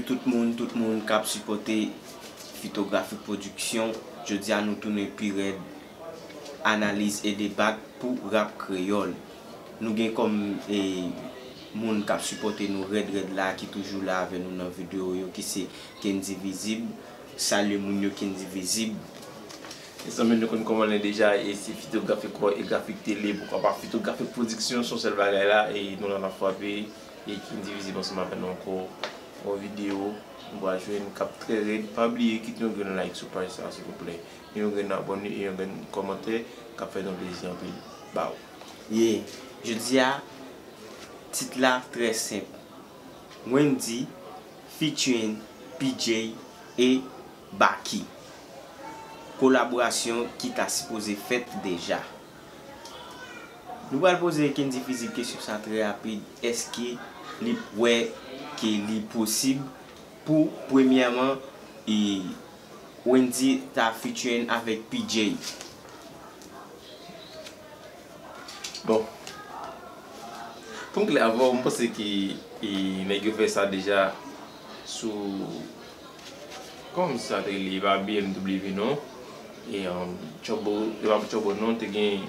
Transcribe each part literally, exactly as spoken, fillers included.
Tout moun, tout moun k ap sipòte Fitografik Pwodiksyon, jodi a nou tounen pi rèd, analiz e debat pou rap kreyòl. Nou gen kòm e, moun k ap sipòte nou rèd rèd la, ki toujou la avè nou nan videyo yo, ki se Kendy Vizib. Salye moun yo, Kendy Vizib. Mezanmi, nou konn kòman l ye deja, e se Fitografik Kò e Grafik Tele, poukwa pa Fitografik Pwodiksyon, se yon sèl bagay la, e nou la n ap frape, e Kendy Vizib ansanm avè nou ankò, yon videyo, nou pral jwenn k ap trè rèd. Pa bliye kite yon grenn like sou paj sa, silvouplè. Yon grenn abòne e yon grenn kòmantè k ap fè nou plezi anpil. Baw. Ye, jodi a, tit la trè senp. Wendy featuring P J e Baky. Kolaborasyon ki ta sipoze fèt deja. Nou pral poze Kendy Vizib kesyon sa trè rapid. Èske li wè ke li posib pou, premyèman, e, Wendy ta featuring avèk P J? Bon, pou m klè avè w, m panse ke e, nèg yo fè sa deja sou, kòman sa te rele, e pa B M W non. E um, Trouble, e pa Trouble non, te gen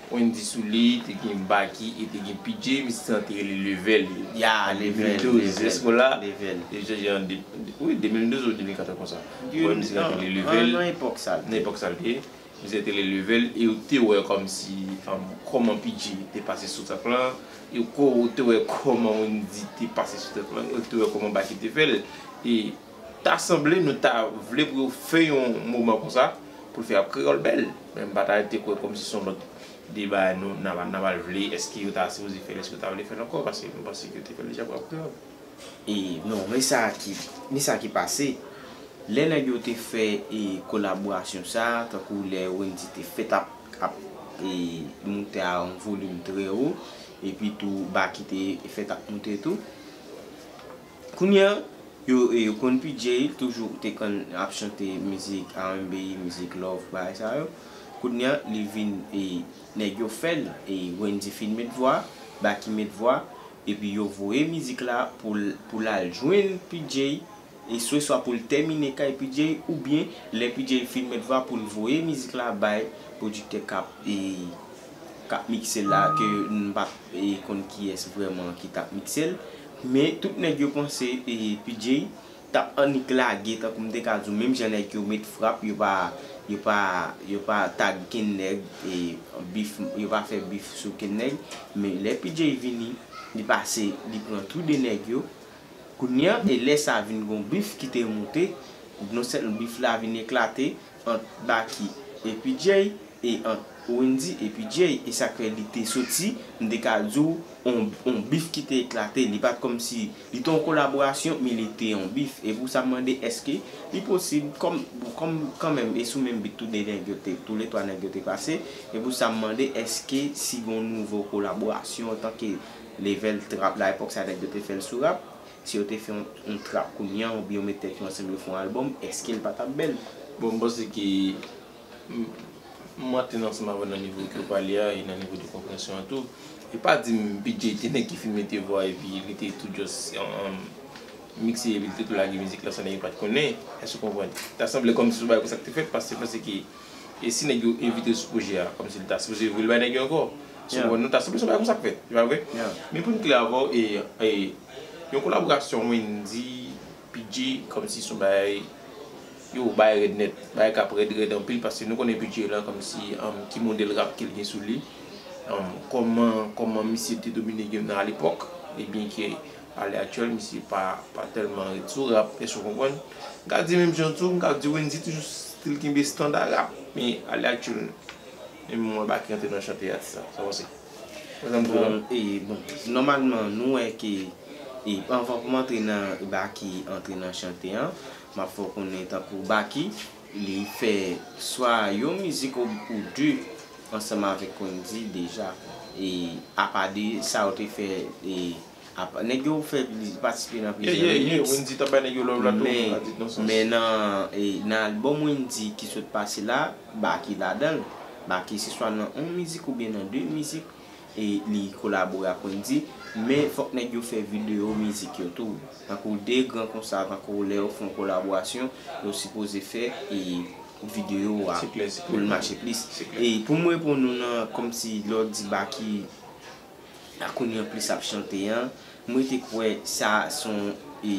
Wendy sou li, te gen Baky e te gen P J, misye sa te rele Level. Ya, Level, Level. Èske w la? Level. E jan, jan de, de, wi, de mil douz ou de mil katòz konsa. Bon, misye sa te rele Level. Nan epòk sa l te. Nan epòk sa l te. Misye te rele Level e ou te wè kòmsi um, kòman P J te pase sou trèk lan, e ou ko-, ou te wè kòman Wendy te pase sou trèk lan, e ou te wè kòman Baky te fè l. E ta sanble nou ta vle pou yo fè yon moman konsa, pou l fè rap kreyòl bèl. Men m pa ta rete kwè kòmsi se yon lòt deba nou, n a, n a mal vle, èske yo ta sipoze fè l, èske yo ta vle fè l ankò, paske m panse ke yo te fè l deja pou rap kreyòl. E non, men sa ki, men sa ki pase, lè nèg yo te fè e, kolaborasyon sa, tankou lè Wendy te fèt ap, ap e, moute a yon volim trè wo, epi tou Baky te fèt ap moute tou. Kounye a, yo, e, yo konn P J toujou te konn ap chante mizik R and B, mizik love, bagay sa yo. Kounye a, li vin, e, nèg yo fè l, e, Wendy fin met vwa, Baky met vwa, epi yo voye mizik la pou l, pou l al jwenn P J, e swe swa pou l tèmine kay P J, oubyen lè P J fin met vwa pou l voye mizik la bay pwodiktè k ap, e, k ap mikse l la, ke m p ap, e, konn kiyès vrèman ki t ap mikse l. Men tout nèg yo panse, e, P J t ap annik lage, tankou m te ka di w, menm jan nèg yo met frap, yo pa, yo pa, yo pa tag kenn nèg, e, bif, yo pa fè bif sou kenn nèg. Men lè P J vini, li pase, li pran tou de nèg yo. Kounye a, e lè sa vin gon bif ki te moute, non sèlman bif la vin eklate ant Baky e P J, e ant Wendy e P J, e sa k fè li te soti, m te ka di w, on, on bif ki te eklate, li pa t kòmsi, li te yon kolaborasyon, men li te yon bif. E pou sa m mande, èske li posib, kòm, kòm kanmenm, e sou menm bit tou de nèg yo te, toulètwa nèg yo te pase, e pou sa m mande, èske si gon nouvo kolaborasyon antanke level trap la, epòk sa nèg yo te fè l sou rap, si yo te fè yon, yon trap kounye a, oubyen yo met tèt yo ansanm yo fè yon albòm, èske l pa t ap bèl? Bon, m panse ke m, m antre ansanm avè w nan nivo ke w pale a e nan nivo de konpreyansyon an tou. E pa di m P J te nèg ki fin mete vwa epi li te tou just, um, mikse epi li te tou lage mizik la san nèg yo pa t konnen. Èske w konprann? Ta sanble kòmsi se yon bagay konsa ki te fèt, paske, paske e si nèg yo envite l sou pwojè a, kòmsi li ta sipoze voye l bay nèg yo ankò. Èske w konprann? Nou ta sanble se yon bagay konsa k fèt, se pa vre? Men pou n klè avè w, e, e, yon kolaborasyon Wendy, P J, kòmsi se yon bagay, yo, bagay rèd nèt, bagay k ap rèd, rèd anpil, paske nou konnen P J lan kòmsi, um, ki modèl rap ke l gen sou li, um, kòman, kòman misye te domine game nan alepòk, ebyen ke alè aktyèl, misye pa, pa tèlman ret sou rap, èske w konprann? M ka di menm jan tou, m ka di Wendy toujou still kenbe estanda rap, men alè aktyèl, menm mwen Baky antre nan chante a, sa, sa w panse? Bon, e, bon, nòmalman, nou wè ke, e, anvan pou m antre nan, Baky antre nan chante an, m ap fè w konnen tankou Baky, li fè swa yon mizik ou, ou de ansanm avèk Wendy deja, e, apa de sa, yo te fè, e, apa, nèg yo fè, li patisipe nan plizyè remix. Wendy t ap bay nèg yo love la tou, m ka di nan sans. Men nan, e, nan albòm Wendy ki sot pase la, Baky ladan l. Baky se swa nan yon mizik oubyen nan de mizik, e li kolabore ak Wendy. Men fòk nèg yo fè videyo mizik yo tou. Tankou de gran konsa, tankou lè yo fè yon kolaborasyon, yo sipoze fè e videyo a pou l mache plis. E pou m reponn ou nan kòmsi lè w di Baky a kounye an plis ap chante an, mwen te kwè sa se yon e,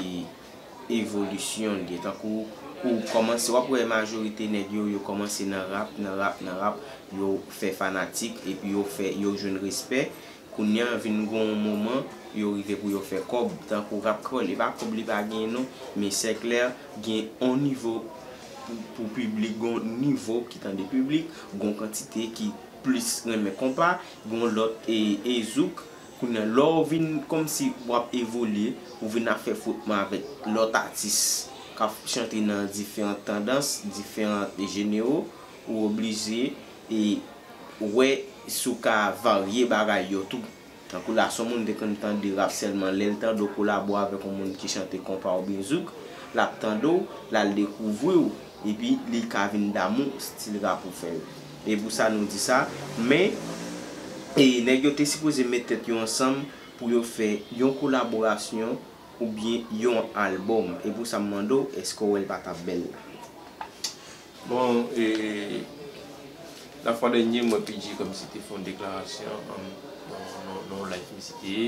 evolisyon li ye. Tankou ou kòmanse, w ap wè majorite nèg yo, yo kòmanse nan rap, nan rap, nan rap, yo fè fanatik, epi yo fè, yo jwenn respè. Kounye an vin gon moman, yo rive pou yo fè kòb. Tankou rap kreyòl, e pa kòb li pa genyen non, men sè klè gen on nivo pou, pou piblik, gon nivo ki tande piblik, gon kantite ki plis renmen konpa, gon lòt e, e zouk. Kounye an, lè w vin kòmsi w ap evolye, ou vin ap fè fwotman avèk lòt atis k ap chante nan diferan tandans, diferan jenero, ou oblije e wè si w ka varye bagay yo tou. Tankou la, se yon moun te konn tande rap sèlman, lè l tande w kolabo avèk yon moun ki chante konpa oubyen zouk, l ap tande w, l al dekouvri w, epi li ka vin damou stil rap ou fè yo. E pou sa nou di sa, men e nèg yo te sipoze met tèt yo ansanm pou yo fè yon kolaborasyon oubyen yon albòm. E pou sa m mande w, èske w wè l pa t ap bèl la? Bon, e, lafwa dènye, m wè P J kòmsi te fè yon deklarasyon nan, nan, nan yon live misye te ye,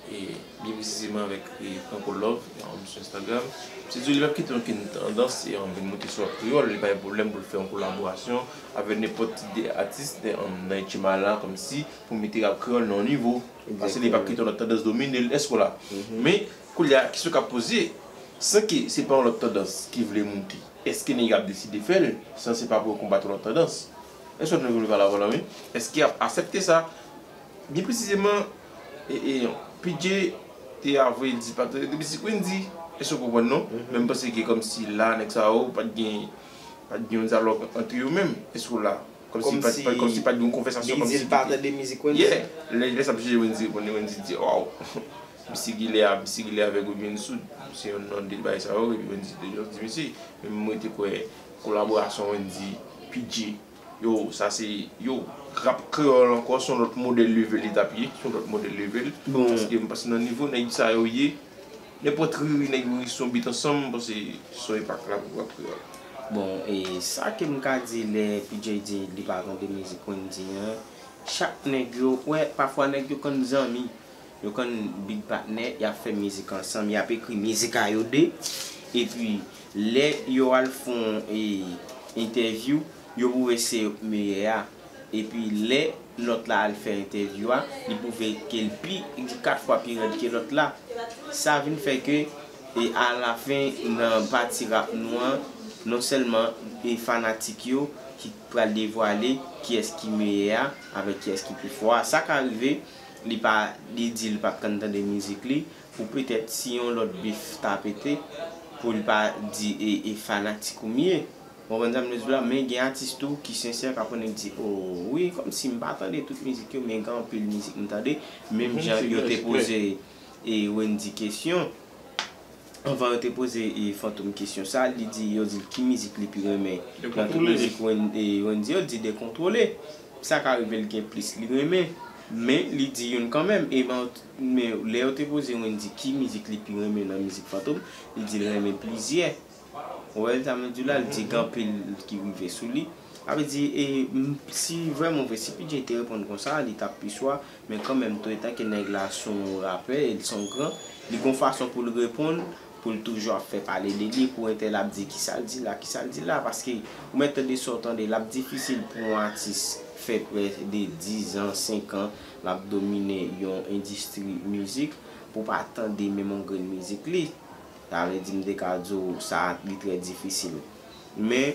e, byen presizeman avèk e, Franco Love, e, sou Instagram. Misye di li p ap kite okenn tandans e, vin moute sou rap kreyòl, li pa gen pwoblèm pou l fè yon kolaborasyon avèk nenpòt de atis de, nan etchema la, kòmsi pou mete rap kreyòl nan yon nivo. Paske li p ap kite yon lòt tandans domine l, èske w la? Men, koulye a, kesyon k ap poze, san ke se pa yon lòt tandans ki vle moute, èske nèg yo ap deside fè l, san se pa pou yo konbat yon lòt tandans? Èske w konprann sa m vle pale avè w la, wi? Èske y ap aksepte sa? Byen presizeman, e, e, P J te avwe l di pa tande mizik Wendy. Èske w konprann non? Men m panse ke kòmsi la, nèg sa yo, pa t gen, pa t gen yon dyalòg ant yo menm. Èske w la? Kòmsi pa t gen yon konvèsasyon, kòmsi li di l pa tande mizik Wendy. Yeah. Lè, lè sa ap jije Wendy reponn li, Wendy di, waw, misye gilè a, misye gilè avèk Obi Soud. Se yonn nan de bagay sa yo, epi Wendy te just di misye. Men mwen te kwè kolaborasyon Wendy, P J, yo, sa se, yo, rap kreyòl ankò, se yon lòt modèl level li t ap ye, se yon lòt modèl level. Paske m panse nan nivo nèg sa yo ye, nenpòt ri nèg yo ri sou yon bit ansanm, m panse se yon enpak la pou rap kreyòl. Bon, e sa ke m ka di lè P J di li pa tande mizik Wendy an, chak nèg yo, wè, pafwa nèg yo konn zanmi, yo konn big patnè, y ap fè mizik ansanm, y ap ekri mizik a yo de, epi lè yo al fè yon e, entèvyou, yo pwouve se yo k meyè a. Epi lè lòt la al fè entèvyou a, li pwouve ke l pi kat fwa pi rèd ke lòt la. Sa vin fè ke e alafen nan pati rap nou an, non sèlman e fanatik yo ki pral devwale kiyès ki meyè a avèk kiyès ki pi fò a. Sa ka rive, li pa, li di li p ap konn tande mizik li pou petèt si yon lòt bif ta pete, pou li pa di e, e fanatik ou m ye. Ou konprann sa m vle di w la? Men gen atis tou ki sensè k ap konnen di, o wi, kòmsi m pa tande tout mizik yo, men gen anpil mizik m tande. Menm jan yo te poze e Wendy kesyon. Anvan yo te poze e Fantom kesyon sa, li di, yo di l ki mizik li pi renmen nan tout mizik Wen- e Wendy yo, li di Dekontwole. Sa ka rive l gen plis li renmen, men li di youn kanmenm. E men, men lè yo te poze Wendy ki mizik li pi renmen nan mizik Fantom, li di l renmen plizyè. Ou wè sa m vle di w la, li di gen anpil ki rive sou li. Sa vle di, e, m, si vrèman vre, si P J te reponn konsa, li t ap pi swa, men kanmenm tou, etanke nèg la se yon rapè, e l se yon gran, li gon fason pou l reponn, pou l toujou ap fè pale de li, pou entèl ap di kisa l di la, kisa l di la, paske ou mèt tande sa w tande, l ap difisil pou yon atis fè près de diz an, senk an, l ap domine yon endistri mizik, pou w pa tande menm yon grenn mizik li. Sa vle di m te ka di w sa li trè difisil. Men,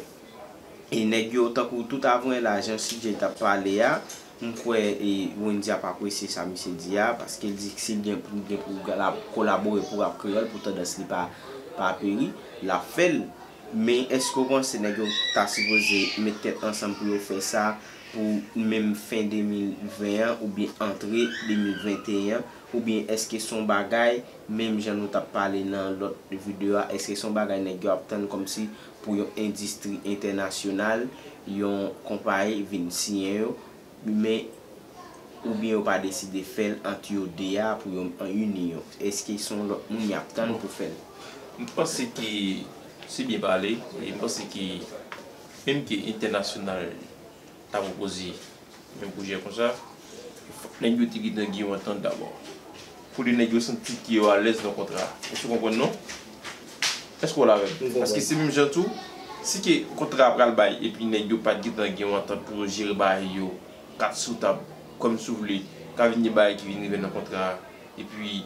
e nèg yo, tankou tout avanyè la, jan C J t ap pale a, m kwè e Wendy ap apresye sa misye di a, paske l di si l gen pou, gen pou l ap kolabore pou rap kreyòl, pou tandans li pa, pa peri, l ap fè l. Men èske w panse nèg yo ta sipoze met tèt ansanm pou yo fè sa pou menm fen de mil ven an oubyen antre de mil venteyen an, oubyen èske se yon bagay, menm jan nou t ap pale nan lòt videyo a, èske se yon bagay nèg yo ap tann kòmsi pou yon endistri entènasyonal, yon konpayi vin siyen yo? Men oubyen yo pa deside fè l ant yo de a pou yo an ini yo? Èske se yon lòt moun y ap tann pou fè l? M panse ki, se byen pale, e m panse ki menm ke entènasyonal ta pwopoze menm pwojè konsa, fòk nèg yo te gentan gen yon antant dabò. Pou de nèg yo santi ke yo alèz nan kontra. Èske w konprann non? Èske w la avè m? Paske se menm jan tou, si ke kontra a pral bay epi nèg yo pa t gentan gen yon antant pou yo jere bagay yo, kat sou tab, kòm si w vle, ka vin gen bagay ki vin rive nan kontra a, epi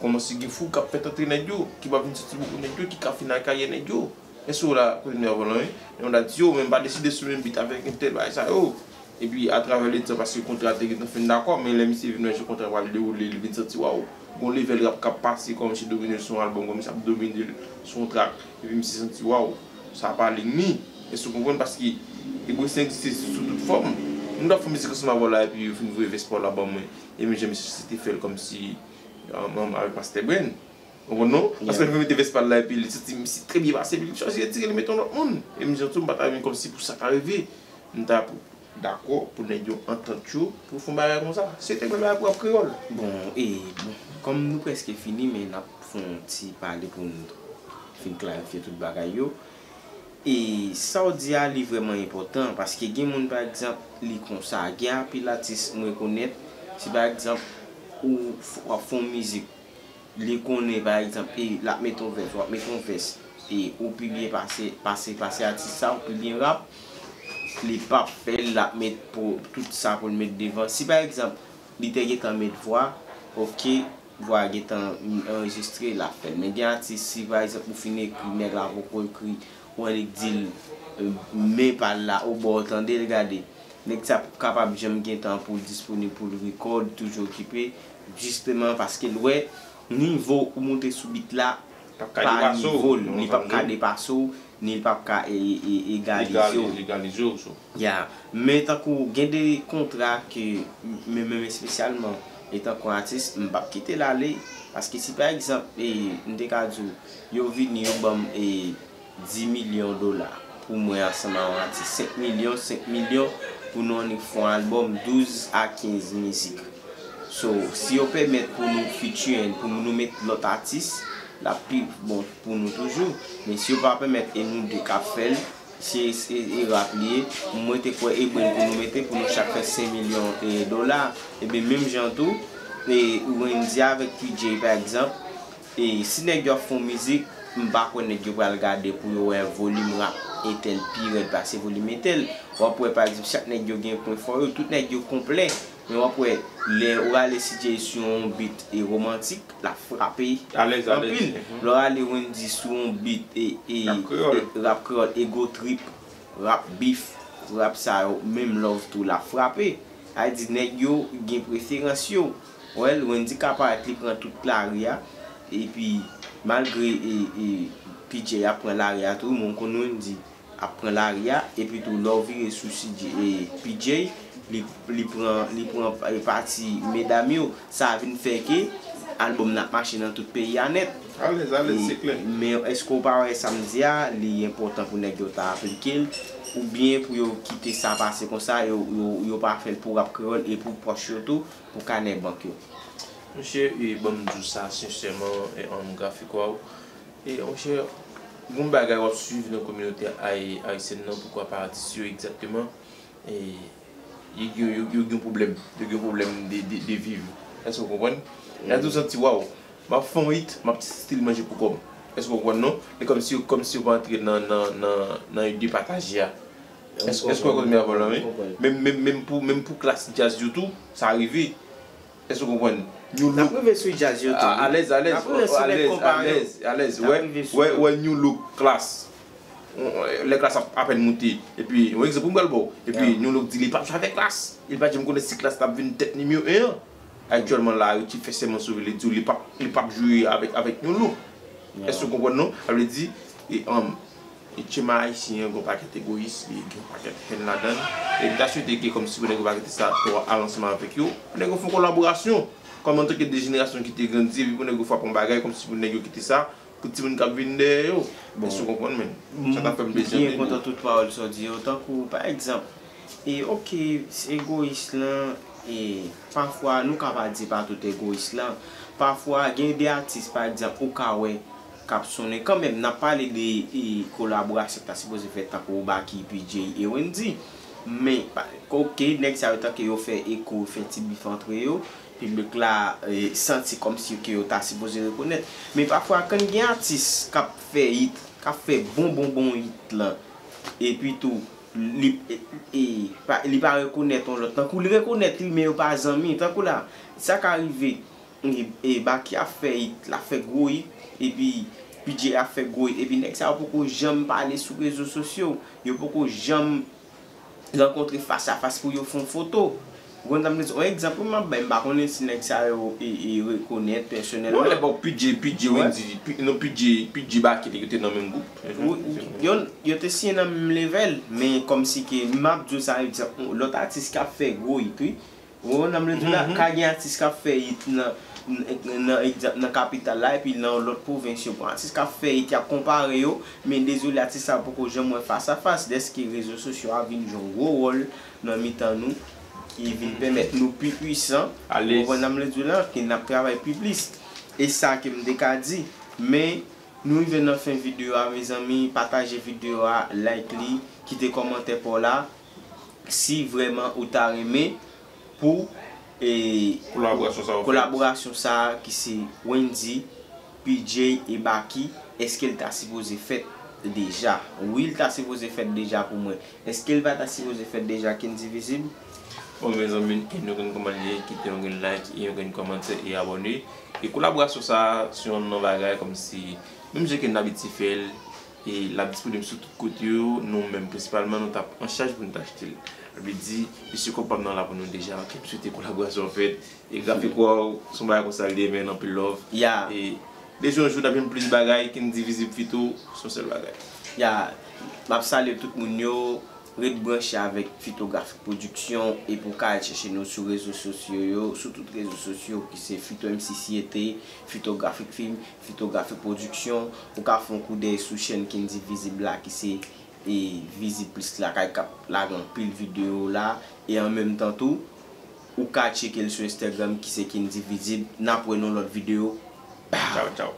kòmanse gen fou k ap fèt antre nèg yo, ki pa vin soti bokou nèg yo, ki ka fini ak karyè nèg yo. Èske w la kote nou ap pran lan wi? Yon dat yo, men m pa deside sou menm bit avèk entèl bagay sa yo. Epi atravè letan, paske kontra te gentan fin dakò, men lè misye vin wè jan kontra pral dewoule, li vin santi waw, gon level rap k ap pase kòm misye domine l sou yon albòm, kòm misye ap domine l sou yon track, epi misye santi waw, sa pa liy ni. Èske w konprann? Paske Egwesyen egziste sou tout fòm. Moun k ap fè mizik ansanm avè w la, epi yo fin voye vès pa w la ban mwen, e menm jan misye te fè l kòmsi ansanm avèk Pastè Brenn. Ou konprann non? Paske lè l fin mete vès pa l la epi li santi misye trè byen pase epi li chwazi retire li mete yon lòt moun. E m di w tou m pa ta renmen kòmsi pou sa ta rive. M ta dakò pou nèg yo antant yo pou fè yon bagay konsa. Se te bèl bagay pou rap kreyòl. Bon, e bon, kòm nou prèske fini, men n ap fè yon ti pale pou n fin klarifye tout bagay yo. E sa w di a, li vrèman enpòtan, paske gen moun, pa egzanp, li konsa. Gen anpil atis m rekonèt, si pa egzanp, ou w ap fè yon mizik, li konnen, pa egzanp, e l ap met yon vès, w ap met yon vès, e ou pi byen pase, pase, pase atis sa, ou pi byen rap, li p ap fè l, l ap met pou, tout sa pou l met devan. Si pa egzanp, li te gentan met vwa, oke, vwa a gentan anrejistre, l ap fè l. Men gen atis, si pa egzanp ou fin ekri, nèg la poko ekri, ou annik di l men pa l la, ou ba w tande l, gade. Nèg sa p ap kapab janm gen tan pou l disponib pou l rekòd, toujou okipe, jisteman paske l wè nivo ou moute sou bit la pa nivo l, li p ap ka depase w, ni l p ap ka egalize w. Ya, men tankou gen de kontra ke mwen menm espesyalman, etankou atis, m p ap kite l ale, paske si pa egzanp, e, m te ka di w, yo vini, yo ban m, e, dis milyon dola pou mwen ansanm a yon atis, senk milyon, senk milyon pou nou annik fè yon albòm douz a kenz mizik. So, si yo pèmèt pou nou featuring, pou nou met lòt atis, l ap pi bon pou nou toujou. Men si yo pa pèmèt e nou de k ap fè l, se, se e rap li ye, mwen te kwè e brenn pou nou mete pou nou chak fè senk milyon e dola. Ebyen menm jan tou, e Wendy avèk P J pa egzanp, e si nèg yo ap fè yon mizik, m pa kwè nèg yo pral gade pou yo wè volim rap entèl pi rèd pase volim entèl. W ap wè pa egzanp chak nèg yo gen pwen fò yo, tout nèg yo konplè. Men w ap wè lè ou rale C J sou yon beat e romantik, l ap frape anpil. Lè w rale Wendy sou yon beat e, e rap kreyòl, ego trip, rap beef, rap sa yo, menm love tou l ap frape. Sa vle di nèg yo gen preferans yo. Well, Wendy ka parèt li pran tout lari a, epi malgre e, e, P J ap pran lari a tou, men w konn Wendy ap pran lari a, epi tou lè w vire sou C J, e, P J, li, li pran, li pran, e, pati medam yo, sa vin fè ke albòm nan ap mache nan tout peyi a nèt. Alèz, alèz, se klè. Men èske w pa wè sa m di a, li enpòtan pou nèg yo ta aplike l, oubyen pou yo kite sa pase konsa, yo, yo, yo pa fè l pou rap kreyòl e pou pòch yo tou, pou kanè bank yo? Monchè, e, ban m di w sa sensèman, e, an grafik waw. E, monchè, gon bagay w ap swiv nan kominote ay-, ayisyèn nan, poukwa pa atis yo egzakteman, e, yo, yo, yo, yo gen pwoblèm. Yo gen pwoblèm de, de, de viv. Èske w konprann? Lè tou santi, waw, m ap fè yon hit, m ap still manje pou kòb. Èske w konprann non? E kòmsi, kòmsi yo pa antre nan, nan, nan, nan ide pataje a. Èske, èske w konprann sa m ap pale la, wi? Menm, menm, menm pou, menm pou klas djaz yo tou, sa rive. Èske w konprann? New look. N ap rive sou djaz yo tou, wi. Alèz, alèz, alèz, alèz. Wè, wè, wè, new look, Klass. Lè Klass ap apèn moute. Epi, yon egzanp m pral ba w. Epi, new look di li p ap jwe avèk Klass. Li pa t janm konnen si Klass t ap vin tèt nimewo en an. Aktyèlman la, Richie fè sèman sove li, li di w li p ap, li p ap jwe avèk, avèk new look. Èske w konprann non? Sa vle di, e, um, E tchema ayisyen an gen yon pakèt egoyis, li gen yon pakèt hèn ladan l. E m ta swete ke kòmsi pou nèg yo pa kite sa twò al ansanm avèk yo, pou nèg yo fè yon kolaborasyon. Kòm antanke de jenerasyon ki te grandi, epi pou nèg yo frape yon bagay, kòmsi pou nèg yo kite sa pou timoun k ap vin dèyè yo. Èske w konprann, menn? Sa ta fè m plezi anpil. M byen kontan tout pawòl sa w di yo. Tankou, pa egzanp, e, oke, egoyis lan, E pafwa, nou ka pa di pa tout egoyis la. Pafwa, gen de atis, pa egzanp, ou ka wè k ap sonnen. Kanmenm, n ap pale de e, kolaborasyon k ta sipoze fèt tankou Baky, P J e Wendy. Men, pa- oke, nèg sa yo tanke yo fè eko, yo fè ti bif antre yo, piblik la e, santi kòmsi ke yo ta sipoze rekonèt. Men pafwa, kan gen atis k ap fè hit, k ap fè bon, bon, bon hit lan, epi tou, li, e, e, pa, li pa rekonèt yon lòt. Tankou li rekonèt li, men yo pa zanmi. Tankou la, sa ka rive, e, e, Baky ap fè hit, l ap fè gwo hit, epi P J ap fè gwo hit, epi nèg sa yo poko janm pale sou rezo sosyo, yo poko janm rankontre fas a fas pou yo fè yon foto. Ou konn sa m vle di? Yon egzanp m ap bay, m pa konnen si nèg sa yo e, e, rekonèt pèsonèlman. Bon, lè bon, P J, P J, Wendy, P- non, P J, P J Baky, yo te nan menm gwoup. Wi, yo, yo te siyen nan menm level, men kòmsi ke m ap di w sa, egzanp, yon lòt atis k ap fè gwo hit, wi. Ou konprann sa m vle di w la? Ka gen atis k ap fè hit nan, nan, nan, egzanp, nan kapital la, epi nan lòt pwovens yo. Bon, atis k ap fè hit, y ap konpare yo, men dezole, atis sa yo poko janm wè fas a fas, dèske rezo sosyo a vin jwe yon gwo wòl nan mitan nou, ki vin pèmèt nou pi pwisan. Ou konprann sa m vle di w la? Ke n ap travay pi plis. E sa ke m te ka di. Men, nou rive nan fen videyo a, mezanmi. Pataje videyo a, like li, kite kòmantè pa w la. Si vrèman ou ta renmen pou e, kolaborasyon sa yo fèt. Kolaborasyon sa a ki se Wendy, P J e Baky, èske l ta sipoze fèt deja? Wi, l ta sipoze fèt deja pou mwen. Èske l pa ta sipoze fèt deja, Kendy Visible? Bon, mezanmi, nou konn kòman l ye, kite yon grenn like e yon grenn kòmantè e abòne. E kolaborasyon sa a, se yon non bagay kòmsi, menm jan ke n abitye fè l, e l ap disponib sou tout kote yo, nou menm prensipalman, nou t ap an chaj pou nou t achte l. Sa vle di, mesye kòb pa m nan la pou nou deja, ke m swete kolaborasyon an fèt. E grafik Wow, se yon bagay konsa l ye, men anpil love. Ya. E de jou an jou, n ap jwenn plis bagay, Kendy Visible Fito, se yon sèl bagay. Ya, m ap salye tout moun yo, ret branche avèk Fito Graphic Production, epi w ka al chèche nou sou rezo sosyo yo, sou tout rezo sosyo ki se Fito M C Siete, Fito Graphic Film, Fito Graphic Production, ou ka fè yon koudèy sou chèn Kendy Visible la ki se e Visible Plus la kay k ap lage anpil videyo la, e an menm tan tou, ou ka tcheke l sou Instagram ki se Kendy Visible. N ap wè nan lòt videyo. Bow! Tchaw, tchaw.